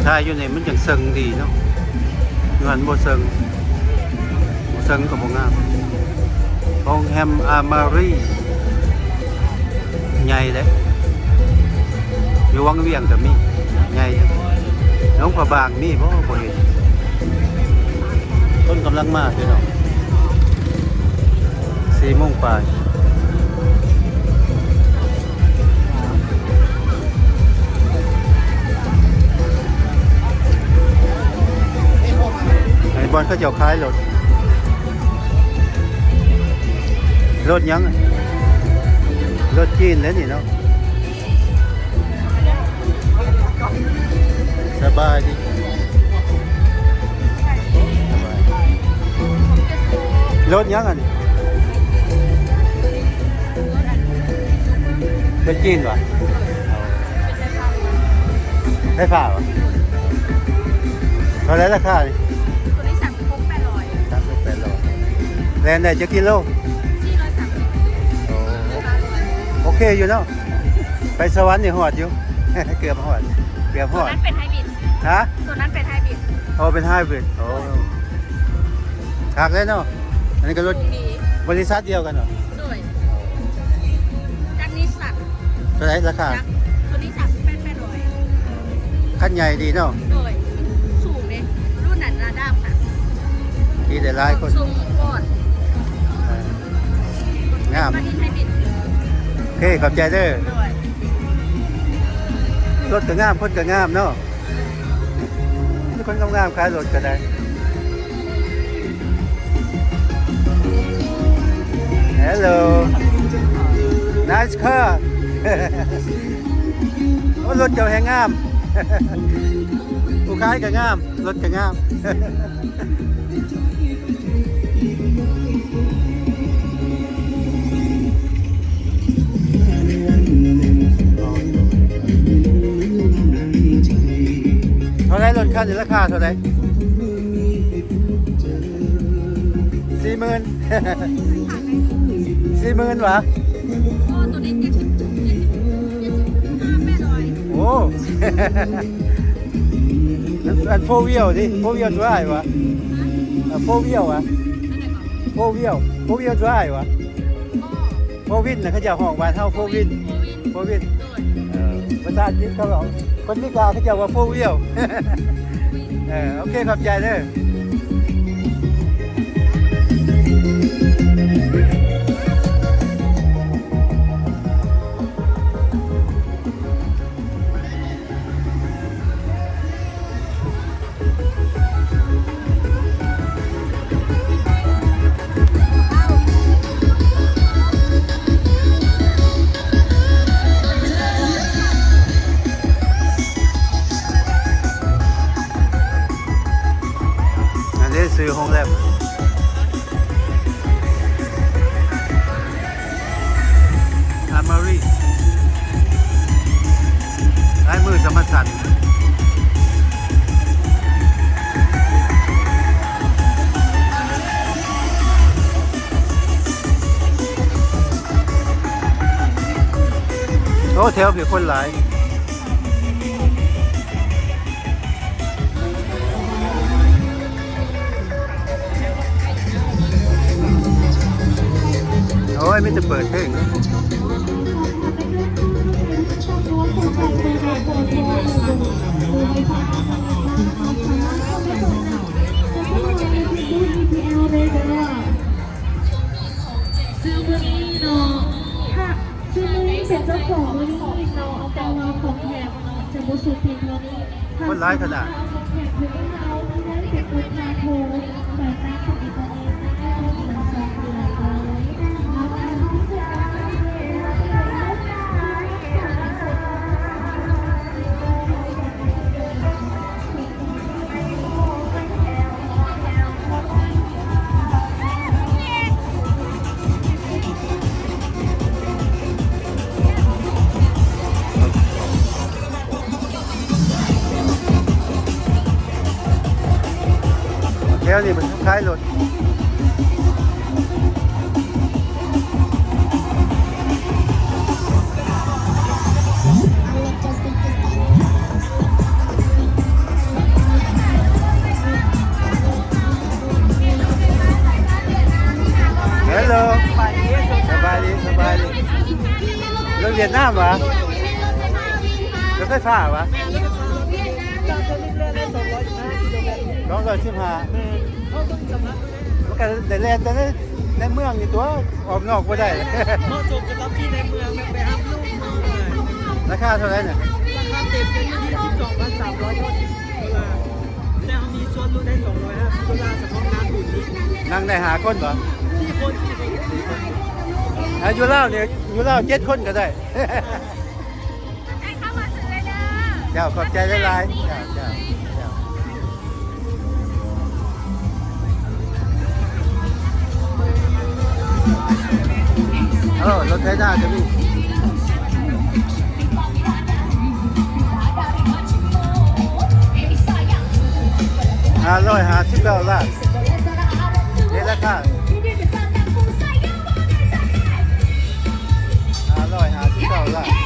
ຖ່າຍຢູ່ນີ້ມັນຈັ່ງເຊິ່ງດີເນາະ, ຢູ່ຫັ້ນບໍ່ເຊິ່ງ, ບໍ່ເຊິ່ງກໍບໍ່ງາມ. ໂຮງແຮມອາມາຣີ ໃຫຍ່ເດ້, ຢູ່ວັງວຽງກໍມີ ໃຫຍ່. ຫຼວງພະບາງມີບໍ່? ບໍ່ເຫັນ. ຄົນກຳລັງມາພີ່ນ້ອງ, ສີ່ໂມງປາຍ. ໃນບ່ອນເຂົາເຈົ້າຂາຍລົດ, ລົດຫຍັງ? ລົດຈີນເດ້ນີ້ເນາະ. ສະບາຍດີ. ລົດຫຍັງອັນນີ້? ລົດຈີນຫວາ? ໄຟຟ້າຫວາ? ເທົ່າໃດລາຄານີ້? ໂຕນີ້ສາມສິບຫົກ ແປດຮ້ອຍ. ສາມສິບຫົກ ແປດຮ້ອຍ. ແລ່ນໄດ້ຈັກກິໂລ? ສີ່ຮ້ອຍສາມສິບ ໂອ້ ໂອເຄຢູ່ເນາະ. ໄປສະຫວັນນີ້ຮອດຢູ່. ເກືອບຮອດ ເກືອບຮອດ. ໂຕນັ້ນເປັນໄຮບຣິດ. ຮະ? ໂຕນັ້ນເປັນໄຮບຣິດ. ໂອ້ ເປັນໄຮບຣິດ. ໂອ້ ຄັກເລີຍເນາະ. ອັນນີ້ກໍລົດ ສູງດີ. ບໍລິສັດດຽວກັນເນາະ? ໂດຍ ຈາກນິສສັນ. ເທົ່າໃດລາຄາ? ໂຕນີ້ສາມສິບແປດ ແປດຮ້ອຍ. ຄັນໃຫຍ່ດີເນາະ. ໂດຍ ສູງເດ້ ລຸ້ນນັ້ນລະດັບນະ ມີຫຼາຍໆຄົນ. ສົ່ງອອກ ເອີ ງາມ. ໂອເຄ ຂອບໃຈເດີ. ໂດຍ ລົດກໍງາມ ຄົນກໍງາມເນາະ. ມີຄົນງາມໆຂາຍລົດກໍໄດ້. Hello, nice car. ໂອ້ ລົດເຈົ້າແຮ່ງງາມ. ຜູ້ຂາຍກໍງາມ ລົດກໍງາມ. ເທົ່າໃດລົດຄັນນີ້ ລາຄາເທົ່າໃດ? ສີ່ໝື່ນ ສີ່ໝື່ນຫວາ? ໂອ້ ໂຕນີ້ເຈັດສິບ ເຈັດສິບ ເຈັດສິບຫ້າ ແປດຮ້ອຍ. ໂອ້ ອັນ four wheel ຕິ four wheel drive ຫວາ? ເອີ four wheel ຫວາ? ອັນໃດກໍ four wheel four wheel drive ຫວາ? ອໍ four wheel ນະ ເຂົາເຈົ້າຮ້ອງບ້ານເຮົາ four wheel four wheel four wheel. ໂດຍ ເອີ ພາສາອັງກິດເຂົາເວົ້າ ຄົນເມກາເຂົາເຈົ້າວ່າ four wheel. ເອີ ໂອເຄ ຂອບໃຈເດີ. ອັນນີ້ຊື່ໂຮງແຮມ ອາມາຣີ ລາຍມືສະມາສັນ. ໂອ້ ແຖວພີ້ຄົນຫຼາຍ. ໂອ້ຍ ມີແຕ່ເປີດເພງເດ້. ຊຶ່ງມື້ນີ້ເນາະ ຖ້າ ຊຶ່ງມື້ນີ້ເປັນເຈົ້າຂອງມື້ນີ້ເນາະ ແຕ່ວ່າຂອງແຖມເນາະ ຈະບໍ່ສຸດພຽງເທົ່ານີ້. ຄົນຫຼາຍຂະໜາດ. ແຖວນີ້ມັນຂາຍລົດ. ເ ໄຟຟ້າຫວາ? ແມ່ນ ລົດໄຟຟ້າ ຈາກໂຕນີ້ແລ່ນໄດ້ສອງຮ້ອຍສິບຫ້າກິໂລແມັດ. ສອງຮ້ອຍສິບຫ້າ. ແມ່ນ ເຮົາຕ້ອງສຳລັບ ມັນກໍໄດ້ແລ່ນແຕ່ໃນ ໃນເມືອງນີ້ຕົວະ ອອກນອກບໍ່ໄດ້. ເໝາະສົມສຳລັບທີ່ໃນເມືອງ ແບບໄປຮັບລູກມາ. ລາຄາເທົ່າໃດນີ້? ລາຄາເຕັມເປັນຢູ່ທີ່ສິບສອງພັນສາມຮ້ອຍເກົ້າສິບໂດລາ ແຕ່ເຮົາມີສ່ວນຫຼຸດໃຫ້ສອງຮ້ອຍຫ້າສິບໂດລາ ສະເພາະງານບຸນນີ້. ນັ່ງໄດ້ຫ້າຄົນບໍ່? ສີ່ຄົນ ສີ່ຄົນ ສີ່ຄົນ. ອ່າ ຢູ່ລາວນີ້ ຢູ່ລາວເຈັດຄົນກໍໄດ້. ເຈົ້າ ຂອບໃຈຫຼາຍໆ. ເຈົ້າ ເຈົ້າ ເຈົ້າ. ໂອ້ ລົດໄຖນາກໍມີ. ຫ້າຮ້ອຍຫ້າສິບເກົ້າລ້ານ ເດລາຄາ ຫ້າຮ້ອຍຫ້າສິບເກົ້າລ້ານ.